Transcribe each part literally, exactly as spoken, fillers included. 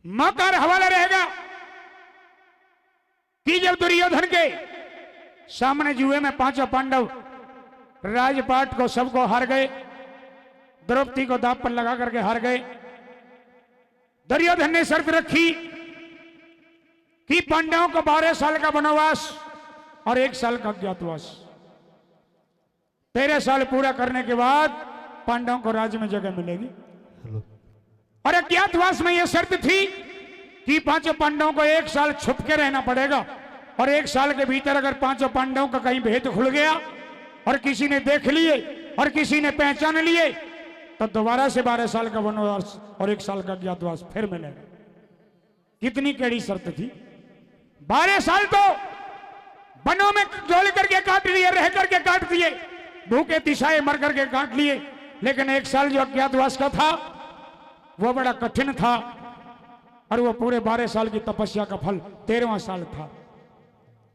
मौका और हवाला रहेगा कि जब दुर्योधन के सामने जुए में पांचों पांडव राजपाट को सबको हार गए, द्रौपदी को दांव पर लगा करके हार गए, दुर्योधन ने शर्त रखी कि पांडवों को बारह साल का वनवास और एक साल का अज्ञातवास। तेरह साल पूरा करने के बाद पांडवों को राज्य में जगह मिलेगी। हेलो। और अज्ञातवास में यह शर्त थी कि पांचों पांडवों को एक साल छुप के रहना पड़ेगा, और एक साल के भीतर अगर पांचों पांडवों का कहीं भेद खुल गया और किसी ने देख लिए और किसी ने पहचान लिए, तो दोबारा से बारह साल का वनवास और एक साल का अज्ञातवास फिर मिलेगा। कितनी कड़ी शर्त थी। बारह साल तो वनों में डोल करके काट लिए, रह करके काट दिए, भूखे तिसाए मर करके काट लिए, लेकिन एक साल जो अज्ञातवास का था, वो बड़ा कठिन था, और वो पूरे बारह साल की तपस्या का फल तेरहवाँ साल था।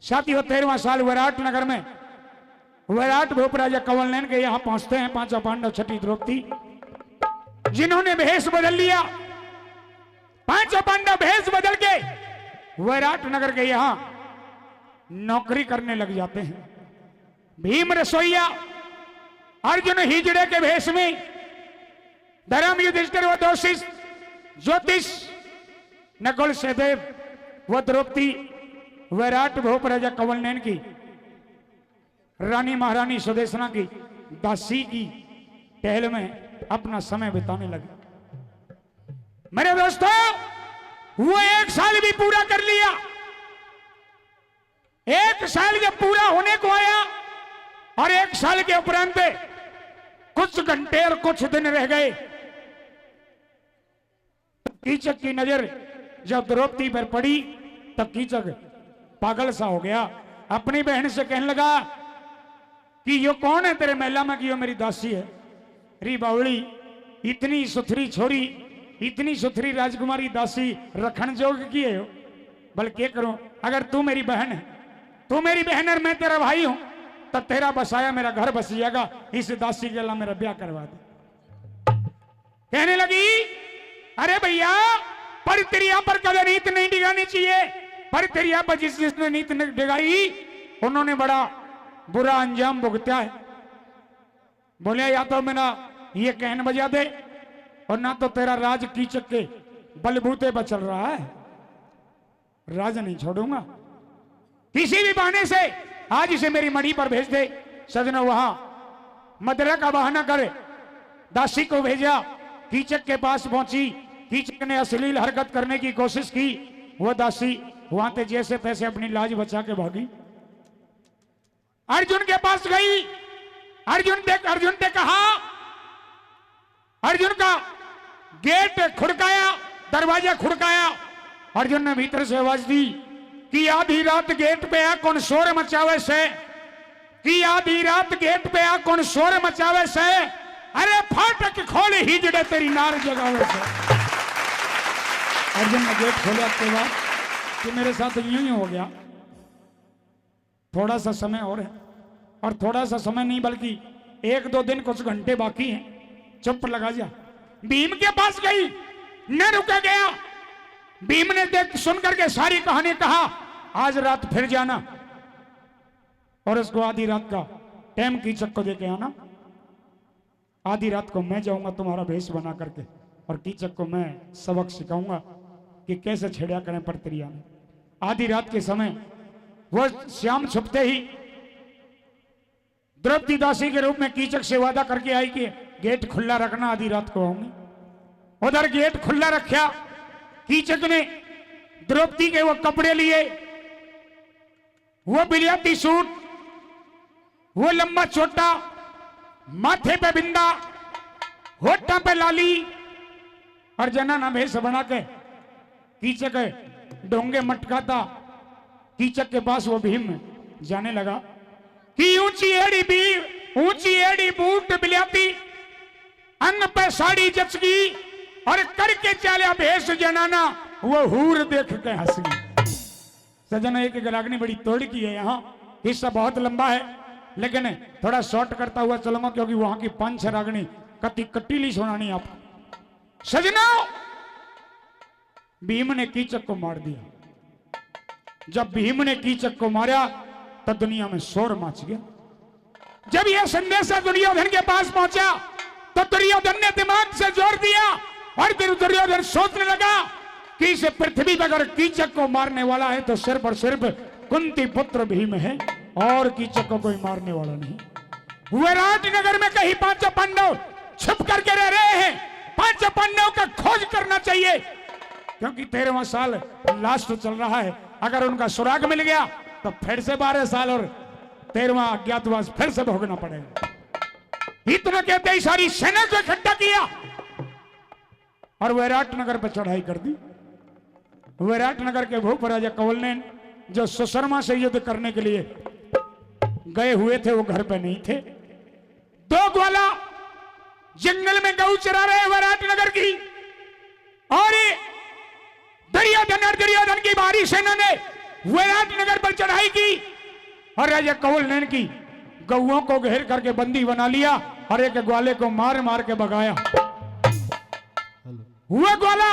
साथियों, तेरहवाँ साल विराट नगर में विराट भूप राजा कंवल नयन के यहाँ पहुंचते हैं पांचों पांडव, छठी द्रौपदी, जिन्होंने भेष बदल लिया। पांचों पांडव भेष बदल के विराट नगर के यहाँ नौकरी करने लग जाते हैं। भीम रसोईया, अर्जुन हिजड़े के भेष में, धर्म युधिष्ठिर व दो शिष्य, ज्योतिष, नकुल सहदेव व द्रौपदी विराट भूप राजा कंवल नयन की रानी महारानी सुदेशना की दासी की टहल में अपना समय बिताने लगे। मेरे दोस्तों, वो एक साल भी पूरा कर लिया। एक साल जब पूरा होने को आया और एक साल के उपरांत कुछ घंटे और कुछ दिन रह गए, कीचक की नजर जब द्रौपदी पर पड़ी, तब कीचक पागल सा हो गया। अपनी बहन से कहने लगा कि यो कौन है तेरे महला में कि यो मेरी दासी है? री बावली, इतनी सुथरी छोरी, इतनी सुथरी राजकुमारी दासी रखण जोग की है यो? बल के करूं, अगर तू मेरी बहन है, तू मेरी बहन और मैं तेरा भाई हूं, तो तेरा बसाया मेरा घर बस जाएगा। इस दासी के ला मेरा ब्याह करवा दे। कहने लगी, अरे भैया, परत्रिया पर कदे रीत नहीं डिगानी चाहिए। परत्रिया पर जिस जिसने रीत न-, डिगाई, उन्होंने बड़ा बुरा अंजाम भुगता है। बोले, या तो मेरा ये कहन बजा दे, और ना तो तेरा राज कीचक के बलबूते पर चल रहा है। राज नहीं छोड़ूंगा। किसी भी बहाने से आज इसे मेरी मणि पर भेज दे। सजनो, वहां मदरा का बहाना कर दासी को भेजा, कीचक के पास पहुंची। कीचक ने अश्लील हरकत करने की कोशिश की। वो दासी वहां ते जैसे तैसे अपनी लाज बचा के भागी। अर्जुन के पास गई। अर्जुन ते, अर्जुन ने कहा, अर्जुन का गेट खुड़काया, दरवाजा खुड़काया। अर्जुन ने भीतर से आवाज दी कि आधी रात गेट पे आ कौन शोर मचावे से, कि आधी रात गेट पे आ कौन शोर मचावे से, अरे फाटक खोल हिजड़े तेरी नार जगावे से। अर्जुन ने गेट खोला के बाद कि मेरे साथ यूं ही हो गया। थोड़ा सा समय और है, और थोड़ा सा समय नहीं बल्कि एक दो दिन, कुछ घंटे बाकी हैं, चुप लगा जा। भीम के पास गई, न रुका गया। भीम ने देख सुन करके सारी कहानी कहा, आज रात फिर जाना। और उसको आधी रात का टाइम कीचक को दे के आना। आधी रात को मैं जाऊंगा तुम्हारा भेष बना करके और कीचक को मैं सबक सिखाऊंगा कि कैसे छेड़ा करें परत्रिया में। आधी रात के समय वो श्याम छुपते ही द्रौपदी दासी के रूप में कीचक से वादा करके आई कि गेट खुला रखना, आधी रात को आऊंगी। उधर गेट खुला रखा, कीचक ने द्रौपदी के वो कपड़े लिए, वो बिलियाती सूट, वो लंबा चोटा, माथे पे बिंदा, होठा पे लाली, और जनाना भेष बना के कीचक ढोंगे मटकाता कीचक के पास वो भीम जाने लगा कि ऊंची एड़ी भी, ऊंची एड़ी बूट बिलियाती, अन्न पे साड़ी जचगी और करके चाल्या भेष जनाना, वो हूर देख के हंसगी। सजन, एक एक रागनी बड़ी तोड़ की है यहाँ, हिस्सा बहुत लंबा है, लेकिन थोड़ा शॉर्ट करता हुआ चलूंगा, क्योंकि वहां की पांच छह रागनी कति कटीली सुनानी आपको। सजनो, भीम ने कीचक को मार दिया। जब भीम ने कीचक को मारा तो दुनिया में शोर मच गया। जब यह संदेशा दुर्योधन के पास पहुंचा तो दुर्योधन ने दिमाग से जोर दिया और फिर दुर्योधन सोचने लगा कि इस पृथ्वी पर अगर कीचक को मारने वाला है तो सिर्फ और सिर्फ कुंती पुत्र भीम है और कीचक को कोई मारने वाला नहीं। विराट नगर में कहीं पांचों पांडव छुप करके रह रहे हैं, पांचों पांडव का खोज करना चाहिए, क्योंकि तेरहवाँ साल लास्ट चल रहा है। अगर उनका सुराग मिल गया तो फिर से बारह साल और तेरहवाँ अज्ञातवास फिर से भोगना पड़ेगा। इतना कहते ही सारी सेना को इकट्ठा किया और विराट नगर पर चढ़ाई कर दी। विराट नगर के भूप राजा कौलनेन जो सुशर्मा से युद्ध करने के लिए गए हुए थे, वो घर पे नहीं थे। दो ग्वाला जंगल में गऊ चरा रहे विराट नगर की, और ये दुर्योधन और दुर्योधन की भारी सेना ने विराट नगर पर चढ़ाई की और राजा कौलनेन की गऊओं को घेर करके बंदी बना लिया और एक ग्वाले को मार मार के भगाया। वो ग्वाला,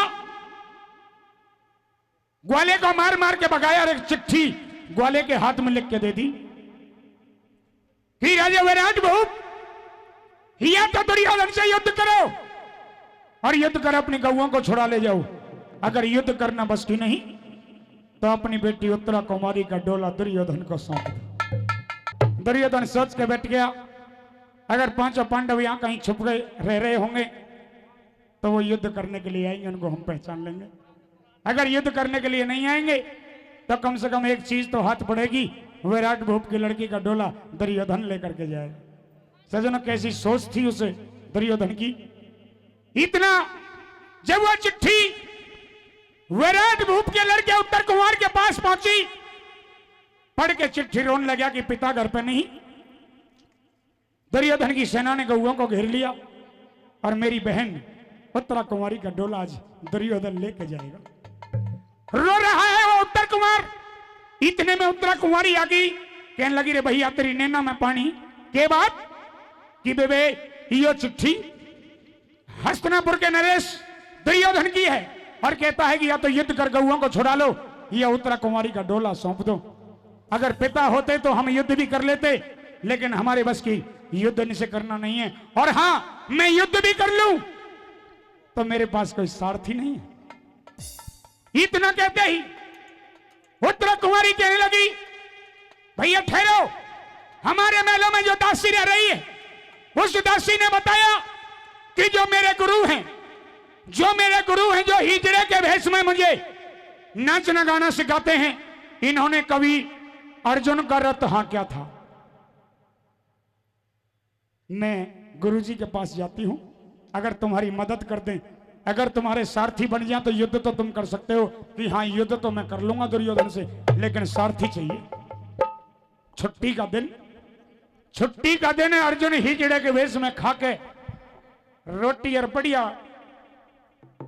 ग्वाले को मार मार के भगाया और एक चिट्ठी ग्वाले के हाथ में लिख के दे दी कि राजा विराट भूप, या तो दुर्योधन से युद्ध करो और युद्ध कर अपनी गऊओं को छुड़ा ले जाओ। अगर युद्ध करना बस की नहीं तो अपनी बेटी उत्तरा कुमारी का डोला दुर्योधन को सौंप दो। दुर्योधन सोच के बैठ गया, अगर पांचों पांडव यहाँ कहीं छुप गए, रह रहे होंगे तो वो युद्ध करने के लिए आएंगे, उनको हम पहचान लेंगे। अगर युद्ध करने के लिए नहीं आएंगे तो कम से कम एक चीज तो हाथ पड़ेगी, विराट भूप की लड़की का डोला दुर्योधन लेकर के जाएगा। सजनों, कैसी सोच थी उस दुर्योधन की। इतना जब वो चिट्ठी विराट भूप के लड़के उत्तर कुमार के पास पहुंची, पढ़ के चिट्ठी रोन लगा कि पिता घर पे नहीं, दुर्योधन की सेना ने गऊओं को घेर लिया और मेरी बहन उत्तरा कुमारी का डोला आज दुर्योधन लेके जाएगा। रो रहा है वो उत्तर कुमार। इतने में उत्तरा कुमारी आ गई, कहने लगी, रे भैया, तेरी नैना में पानी। के बात? कि बेबे, यो चिट्ठी हस्तिनापुर के नरेश दुर्योधन की है और कहता है कि या तो युद्ध कर गऊओं को छुड़ा लो या उत्तरा कुमारी का डोला सौंप दो। अगर पिता होते तो हम युद्ध भी कर लेते, लेकिन हमारे बस की युद्ध इनसे करना नहीं है। और हाँ, मैं युद्ध भी कर लूं तो मेरे पास कोई सारथी नहीं है। इतना कहते ही उत्तरा कुमारी कहने लगी, भैया ठहरो, हमारे महलों में जो दासी रह रही है, उस दासी ने बताया कि जो मेरे गुरु हैं, जो मेरे गुरु हैं, जो हिजड़े के भेष में मुझे नाचना गाना सिखाते हैं, इन्होंने कवि अर्जुन का रथ हाँक्या था। मैं गुरुजी के पास जाती हूँ, अगर तुम्हारी मदद कर दें, अगर तुम्हारे सारथी बन जाएं तो युद्ध तो तुम कर सकते हो कि हाँ, युद्ध तो मैं कर लूंगा दुर्योधन से, लेकिन सारथी चाहिए। छुट्टी का दिन, छुट्टी का दिन है, अर्जुन हिजड़े के वेश में खा के रोटी और बढ़िया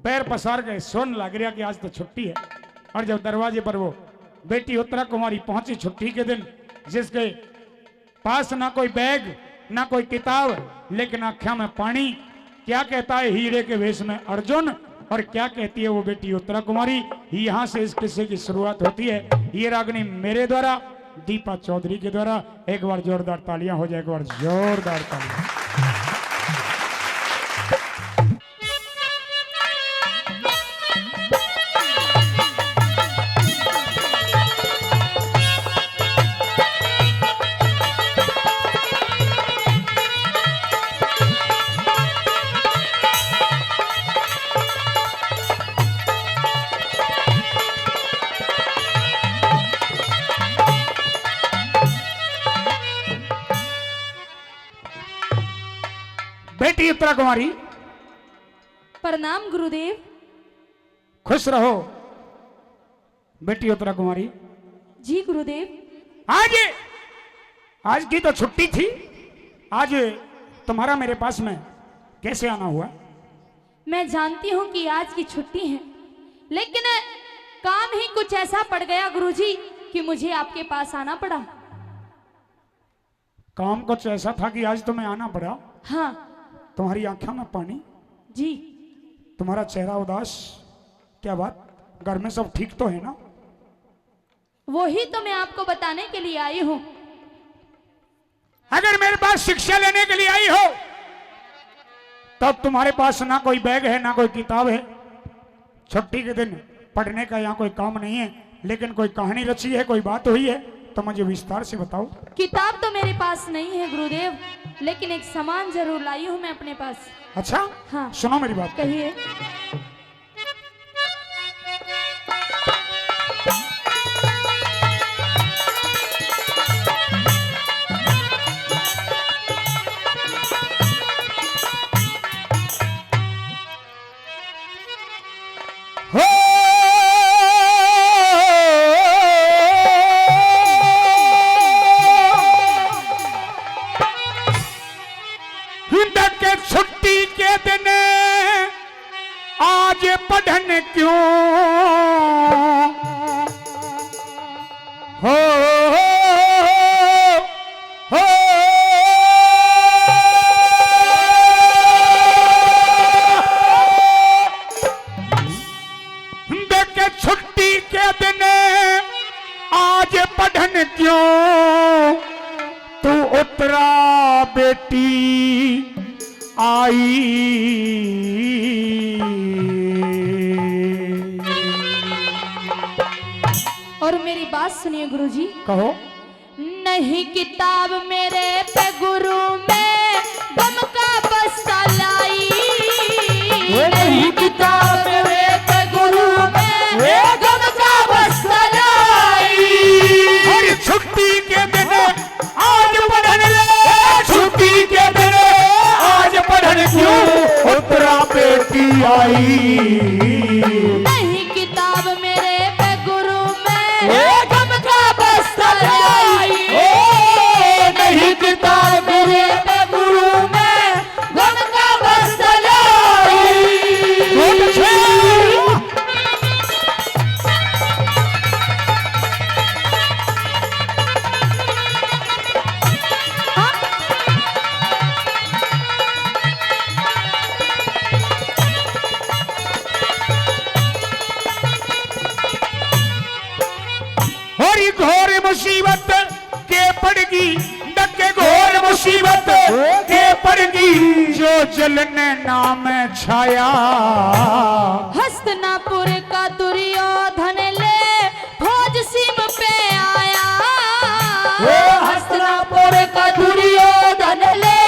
पैर पसार के सोन लग रहा कि आज तो छुट्टी है। और जब दरवाजे पर वो बेटी उत्तरा कुमारी पहुंची छुट्टी के दिन, जिसके पास ना कोई बैग, ना कोई किताब, लेकिन आँख्या में पानी। क्या कहता है हीरे के वेश में अर्जुन और क्या कहती है वो बेटी उत्तरा कुमारी? यहाँ से इस किस्से की शुरुआत होती है। ये रागनी मेरे द्वारा, दीपा चौधरी के द्वारा। एक बार जोरदार तालियां हो जाए, एक बार जोरदार तालियां। बेटी उत्तरा कुमारी, प्रणाम गुरुदेव। खुश रहो बेटी उत्तरा कुमारी। जी गुरुदेव। आज, आज की तो छुट्टी थी, आज तुम्हारा मेरे पास में कैसे आना हुआ? मैं जानती हूँ कि आज की छुट्टी है, लेकिन काम ही कुछ ऐसा पड़ गया गुरुजी कि मुझे आपके पास आना पड़ा। काम कुछ ऐसा था कि आज तुम्हें आना पड़ा। हाँ। तुम्हारी आंखों में पानी। जी। तुम्हारा चेहरा उदास। क्या बात? घर में सब ठीक तो है ना? वही तो मैं आपको बताने के लिए आई हूँ। अगर मेरे पास शिक्षा लेने के लिए आई हो, तब तुम्हारे पास ना कोई बैग है, ना कोई किताब है। छुट्टी के दिन पढ़ने का यहाँ कोई काम नहीं है, लेकिन कोई कहानी रची है, कोई बात हुई है, तो मुझे विस्तार से बताओ। किताब तो मेरे पास नहीं है गुरुदेव, लेकिन एक सामान जरूर लाई हूँ मैं अपने पास। अच्छा? हाँ। सुनो मेरी बात। कहिए। हो, हिंद के छुट्टी के दिन आज पढ़न क्यों हो, हो, हो। देखे छुट्टी के दिन आज पढ़न क्यों तू उतरा बेटी आई। और मेरी बात सुनिए गुरुजी। कहो। नहीं किताब मेरे पे गुरु, मैं गम का बस्ता लाई। ये नहीं किताब मेरे पे गुरु, मैं ये गम का बस्ता लाई। हर छुट्टी के दिन आज पढ़न ले, छुट्टी के दिन आज पढ़न क्यों उतरा बेटी आई। नहीं किताब मेरे पे गुरु, मैं ये गम का बस्ता लाई। ओ, नहीं किताब मेरे पे गुरु, मैं गम का बस्ता लाई। बहुत अच्छे। और ये घोर मुसीबत के पड़गी, डके घोर मुसीबत के पड़गी, जो जलन नाम छाया। हस्तिनापुर का दुर्योधन ले फौज सीम पे आया। ओ हस्तिनापुर का दुर्योधन ले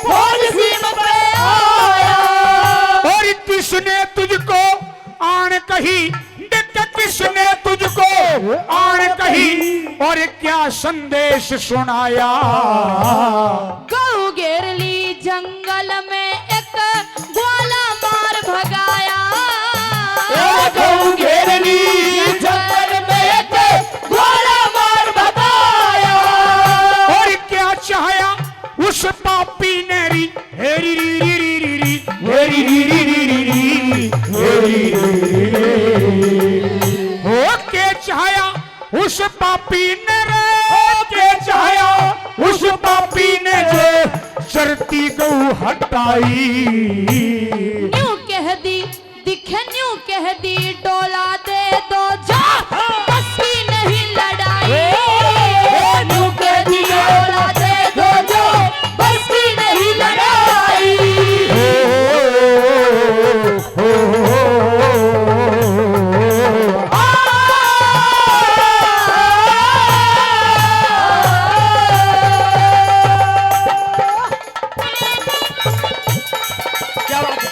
फौज सीम पे आया। और किसने तुझको आन कही, देख किसने तुझको आन कही, और क्या संदेश सुनाया। गऊ घेर ली जंगल में एक ग्वाला मार भगाया। ए गऊ घेर ली जंगल में एक ग्वाला मार भगाया। और क्या चाहया उस पापी ने री, हेरी री री री री री, हेरी री री री री री, हेरी री री री। हो के चाहया उस पापी ने रे, हो के चाहया उस पापी ने जो चरती गऊ हटाई। न्यू कह दी, दिखे न्यू कह दी, डोला दे दो जो बस की नहीं लड़ाई। ए, न्यू कह दी, डोला दे दो जो बस की नहीं लड़ाई। ओ, ओ, ओ, आ। क्या बात है?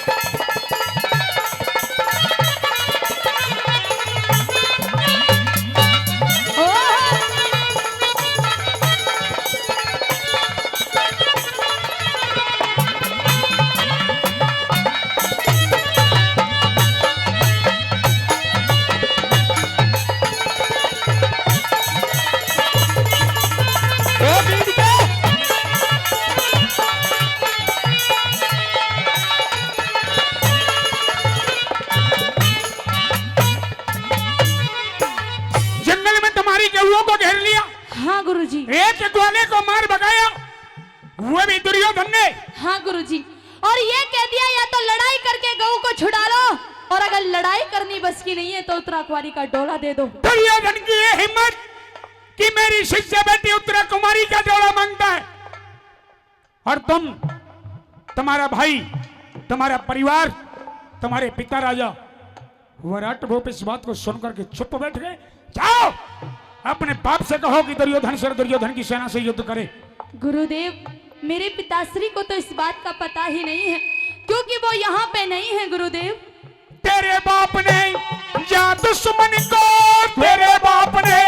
जंगल में तुम्हारी गऊओं को घेर लिया। हाँ गुरुजी। एक ग्वाले को मार भगाया, वो भी दुर्योधन ने। हाँ गुरुजी, और ये कह दिया या तो लड़ाई करके गऊ को छुड़ा लो, और अगर लड़ाई करनी बस की नहीं है तो उत्तरा कुमारी का डोला दे दो। दुर्योधन की ये हिम्मत कि मेरी शिष्य बेटी उत्तरा कुमारी का डोला मांगता है, और तुम, तुम्हारा भाई, तुम्हारा परिवार, तुम्हारे पिता राजा विराट भूप इस बात को सुनकर के चुप बैठ गए। जाओ, अपने बाप से कहो कि दुर्योधन से, दुर्योधन की सेना से युद्ध करे। गुरुदेव, मेरे पिताश्री को तो इस बात का पता ही नहीं है, क्योंकि वो यहाँ पे नहीं है गुरुदेव। तेरे बाप ने जा दुश्मन को, तेरे बाप ने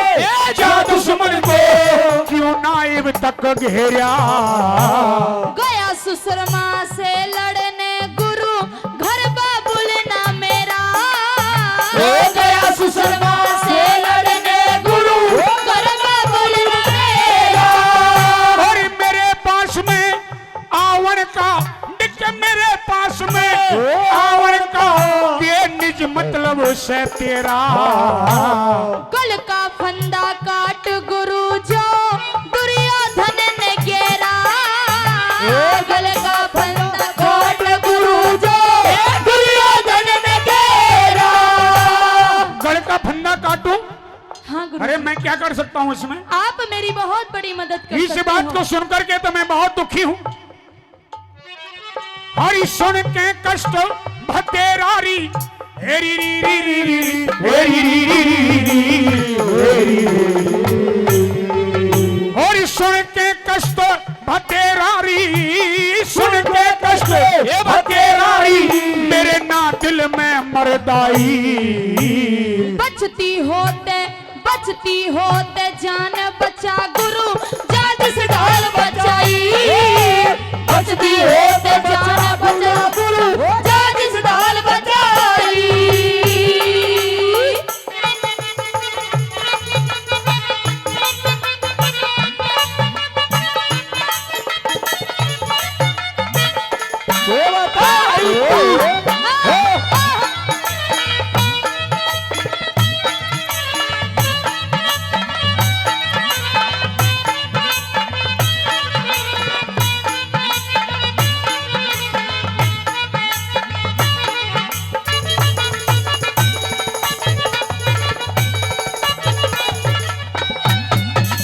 जा दुश्मन को क्यों ना इब तक घेरा। गया सुसरमा से लड़ने गुरु, घर बाबुल ना मेरा। ओ गया सुसरमा से लड़ने गुरु, घर बाबुल ना मेरा। और मेरे पास में आवन का, देख मेरे पास में आवन का, ये निज मतलब से तेरा। गल का फंदा काट गुरु जो दुर्योधन ने घेरा। गल का फंदा काट गुरु जो दुर्योधन ने घेरा। गल का फंदा काटूं? हाँ गुरु अरे जी। मैं क्या कर सकता हूँ इसमें? आप मेरी बहुत बड़ी मदद कर इस सकते बात हो। को सुनकर के तो मैं बहुत दुखी हूँ। हरि सुन के कष्ट भतेरा री, हेरी री री री री, हेरी री री री, हेरी री री री। हरि सुन के कष्ट भतेरा री, सुन के कष्ट ये भतेरा री, मेरे ना दिल में मरदाई। बचती होते बचती होते जान बचा गुरु, जा जिस ढाल बचाई। बचती होते जान बचा गुरु, जा जिस ढाल बचाई।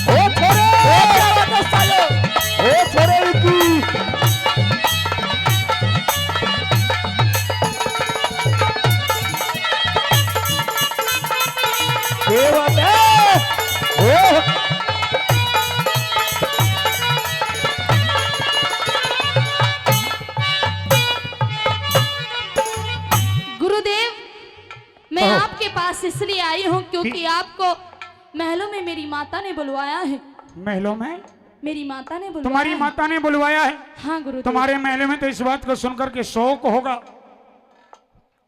ओ छोरे! ओ क्या बात है सालो? ओ छोरे विक्की! क्या बात है? ओ! गुरुदेव, मैं आपके पास इसलिए आई हूँ क्योंकि आपको महलों में मेरी माता ने बुलवाया है। महलों में? मेरी माता ने बुलवाया तुम्हारी है। माता ने बुलवाया है? हाँ गुरुदेव। तुम्हारे महलों में तो इस बात को सुनकर के शोक होगा,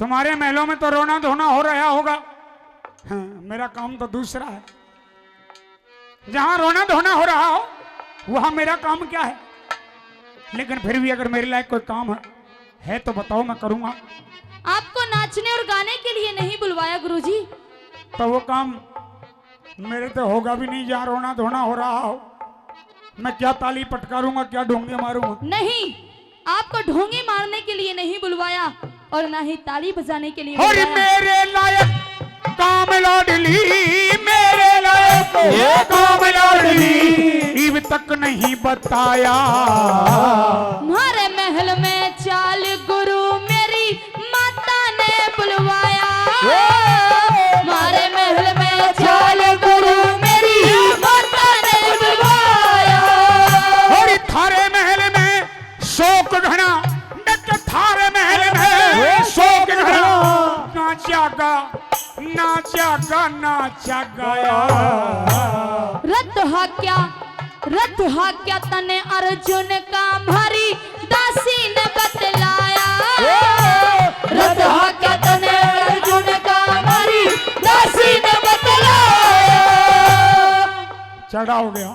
तुम्हारे महलों में तो रोना धोना हो रहा होगा। हाँ, मेरा काम तो दूसरा है। जहां रोना धोना हो रहा हो, वहां मेरा काम क्या है? लेकिन फिर भी अगर मेरे लायक कोई काम है, है तो बताओ, मैं करूंगा। आपको नाचने और गाने के लिए नहीं बुलवाया गुरुजी। तो वो काम मेरे तो होगा भी नहीं, जहां रोना धोना हो रहा हो। मैं क्या ताली पटकारूंगा, क्या ढोंगे मारूंगा? नहीं, आपको ढोंगे मारने के लिए नहीं बुलवाया और ना ही ताली बजाने के लिए और बुलवाया। मेरे लायक काम लाडली, मेरे लायक ये काम लाडली, इब तक नहीं बताया। म्हारे महल में चाल गुरु, मेरी माता ने बुलवाया। म्हारे महल में चाल गुरु, मेरी माता ने बुलवाया। और थारे महल में शोक घना, देख थारे महल में शोक घना। ना जागा, ना जागा, ना जागाया। रथ हाक्या, रथ हाक्या तने अर्जुन का, म्हारी दासी ने बतलाया। रथ हाक्या तने अर्जुन का, म्हारी दासी ने बतलाया। चढ़ा हो गया।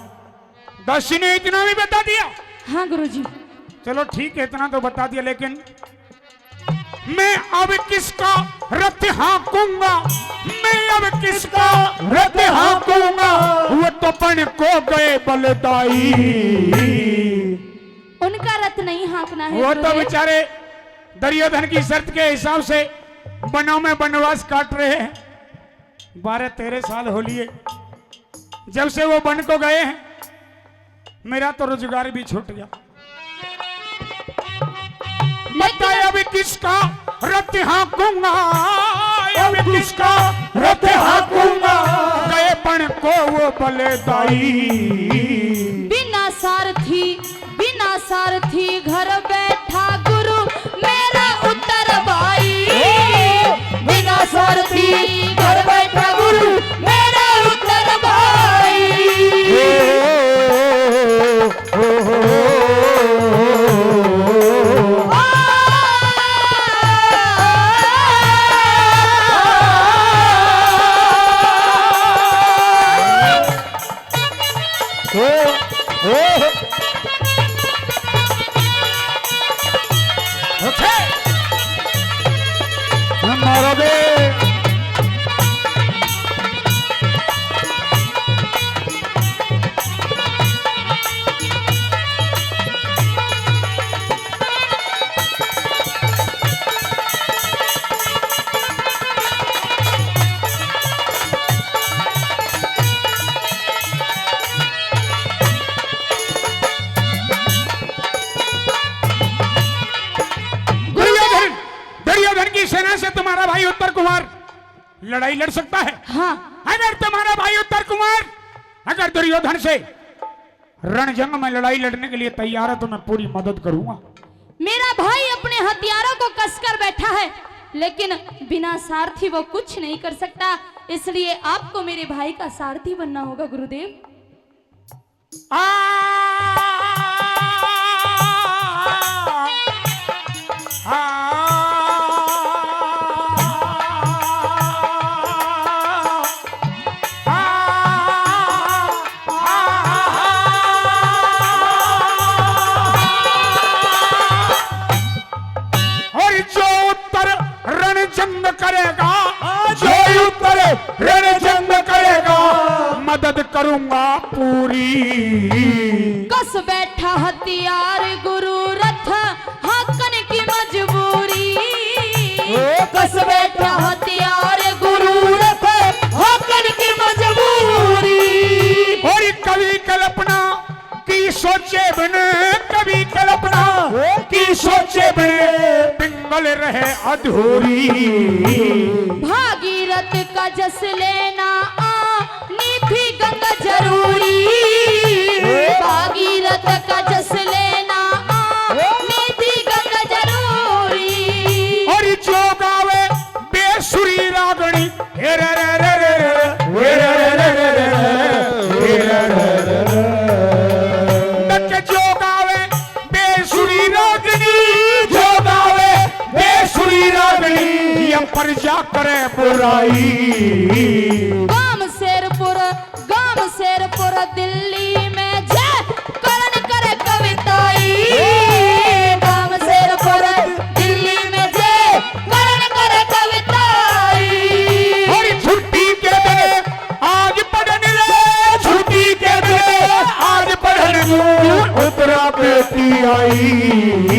दासी ने इतना भी बता दिया। हाँ गुरुजी। चलो ठीक है, इतना तो बता दिया, लेकिन मैं अब किसका रथ हाँकूंगा, मैं अब किसका रथ हाँकूंगा, वो तो बन को गए बलदाई। उनका रथ नहीं हाँकना है वो तो गुरुदेव। बेचारे दुर्योधन की शर्त के हिसाब से वनों में वनवास काट रहे हैं, बारह तेरह साल हो लिए जब से वो वन को गए हैं। मेरा तो रोजगार भी छूट गया। लेकिन अब किसका रथ हाँकूंगा, अब किसका रथ हाँकूंगा, गए वन को वो बलिदाई। बिना सारथी, बिना सारथी घर बैठा गुरु मेरा उत्तर भाई। बिना सारथी घर बैठा गुरु मेरा उत्तर भाई। ओ, ओ। मारोगे। दुर्योधन, दुर्योधन की सेना से तुम्हारा भाई उत्तर कुमार लड़ाई लड़ सकता है। हाँ। अगर तुम्हारा भाई उत्तर कुमार अगर दुर्योधन से रणजंग में लड़ाई लड़ने के लिए तैयार है तो मैं पूरी मदद करूंगा। मेरा भाई अपने हथियारों को कसकर बैठा है, लेकिन बिना सारथी वो कुछ नहीं कर सकता, इसलिए आपको मेरे भाई का सारथी बनना होगा गुरुदेव। आ, आ, आ, और जो उत्तर रण जंग करेगा, जो उत्तर रण जंग करेगा, मदद करूंगा पूरी। कस बैठा हथियार गुरु रथ हाकन की मजबूरी। ओ कस बैठा हथियार गुरु रथ हाकन की मजबूरी। और कवि कल्पना की सोचे बिन, कवि कल्पना की सोचे बिन पिंगल रहे अधूरी। भागीरथ का जस लेना आ निधि गंगा जरूरी। भागीरथ का जस लेना आ निधि गंगा जरूरी। और जो गावे बेसुरी रागणी, हे रे रे रे रे रे, हे रे रे रे रे रे, हे रे रे रे रे। नक जो गावे बेसुरी रागणी, जो गावे बेसुरी रागणी, ये प्रजा करे बुराई। गाम शेरपुर, गाम शेरपुर दिल्ली में जय करण करे कविताई। गाम शेरपुर दिल्ली में जय करण करे कविताई। और छुट्टी के दिन आज पढ़न रे, छुट्टी के दिन आज पढ़न तू उत्तरा बेटी आई।